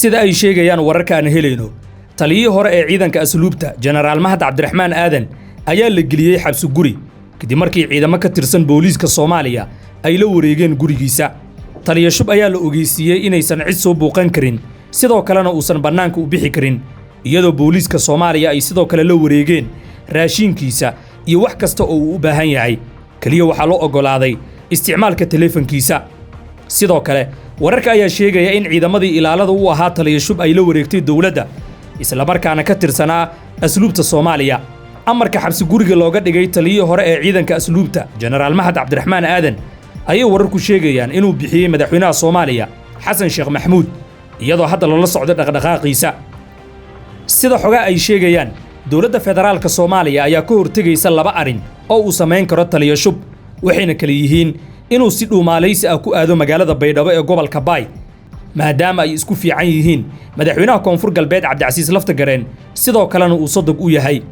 Sida ay sheegayaan wararka aan helayno, taliyihii hore ee ciidanka asluubta, Jenaraal Mahad Cabdiraxmaan Aadan, ayaa la geliyey xabsi guri kadib markii ciidamo ka tirsan booliiska Soomaaliya ay la wareegeen gurigiisa. Taliya Shub ayaa la ogeysiiyey inaysan cid soo buuqan karin, sidoo kalena uusan bannaanka u bixi karin, iyadoo booliiska Soomaaliya ay sidoo kale la wareegeen raashiinkiisa iyo wax kasta oo uu u baahan yahay. Keliya waxaa loo oggolaaday isticmaalka teleefankiisa. Sidoo kale wararka ayaa sheegaya in ciidamadii ilaalada u ahaa taliya Shub ay la wareegtay dowladda, islamarkaana ka tirsanaa asluubta Soomaaliya. Amarka xabsi guriga looga dhigay taliyihii hore ee ciidanka asluubta, Jenaraal Mahad Cabdiraxmaan Aadan, ayay wararku sheegayaan inuu bixiyey madaxweynaha Soomaaliya, Xasan Sheekh Maxamuud, iyadoo hadda lala socdo dhaqdhaqaaqiisa. Sida xogaa ay sheegayaan, dowladda federaalka Soomaaliya ayaa ka hortegaysa laba arrin oo uu samayn karo taliya Shub, waxayna kala yihiin inuu si dhuumaalaysi ah ku aado magaalada Baydhabo ee gobolka Baay, maadaama ay isku fiican yihiin madaxweynaha Koonfur Galbeed, Cabdicasiis Laftagareen, sidoo kalena uu sodog u yahay.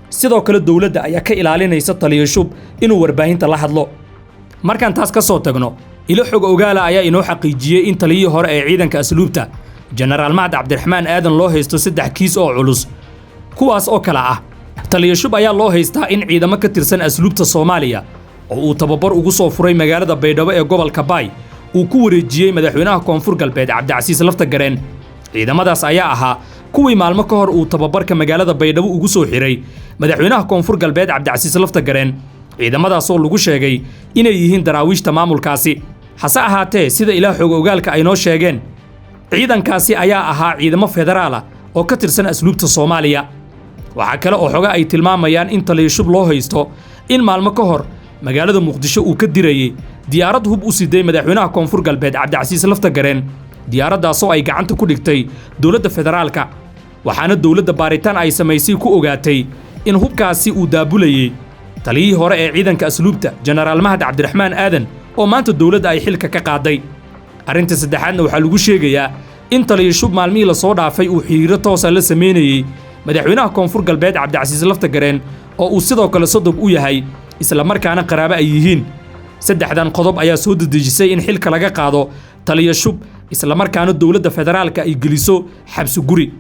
Sidoo kale dowladda ayaa ka ilaalinaysa taliya Shub inuu warbaahinta la hadlo. Markaan taas ka soo tagno, ilo xog ogaala ayaa inoo xaqiijiyey in taliyihii hore ee ciidanka asluubta, Jenaraal Mahad Cabdiraxmaan Aadan, loo haysto saddex kiis oo culus, kuwaas oo kale ah: taliya Shub ayaa loo haystaa in ciidamo ka tirsan asluubta Soomaaliya oo uu tababar ugu soo furay magaalada Baydhabo ee gobolka Baay uu ku wareejiyey madaxweynaha Koonfur Galbeed, Cabdicasiis Laftagareen. Ciidamadaas ayaa ahaa kuwii maalmo ka hor uu tababarka magaalada Baydhabo ugu soo xiray madaxweynaha Koonfur Galbeed, Cabdicasiis Laftagareen, ciidamadaasoo lagu sheegay inay yihiin daraawiishta maamulkaasi. Hase ahaatee, sida ilaa xog ogaalka ay noo sheegeen, ciidankaasi ayaa ahaa ciidamo federaal ah oo ka tirsan asluubta Soomaaliya. Waxaa kale oo xoga ay tilmaamayaan in taliya Shub loo haysto in maalmo ka hor magaalada Muqdisho uu ka dirayey diyaarad hub u siday madaxweynaha Koonfur Galbeed, Cabdicasiis Laftagareen, diyaaraddaasoo ay gacanta ku dhigtay dowladda federaalka, waxaana dowladda baaritaan ay samaysay ku ogaatay in hubkaasi uu daabulayey taliyihii hore ee ciidanka asluubta, Jenaraal Mahad Cabdiraxmaan Aadan, oo maanta dowladda ay xilka ka qaaday. Arrinta saddexaadna waxaa lagu sheegayaa in taliya Shub maalmihii lasoo dhaafay uu xiriiro toosa la samaynayey madaxweynaha Koonfur Galbeed, Cabdicasiis Laftagareen, oo uu sidoo kale sodog u yahay, islamarkaana qaraabo ay yihiin. Saddexdan qodob ayaa soo dedejisay in xilka laga qaado taliya Shub, islamarkaana dowladda federaalka ay geliso xabsi guri.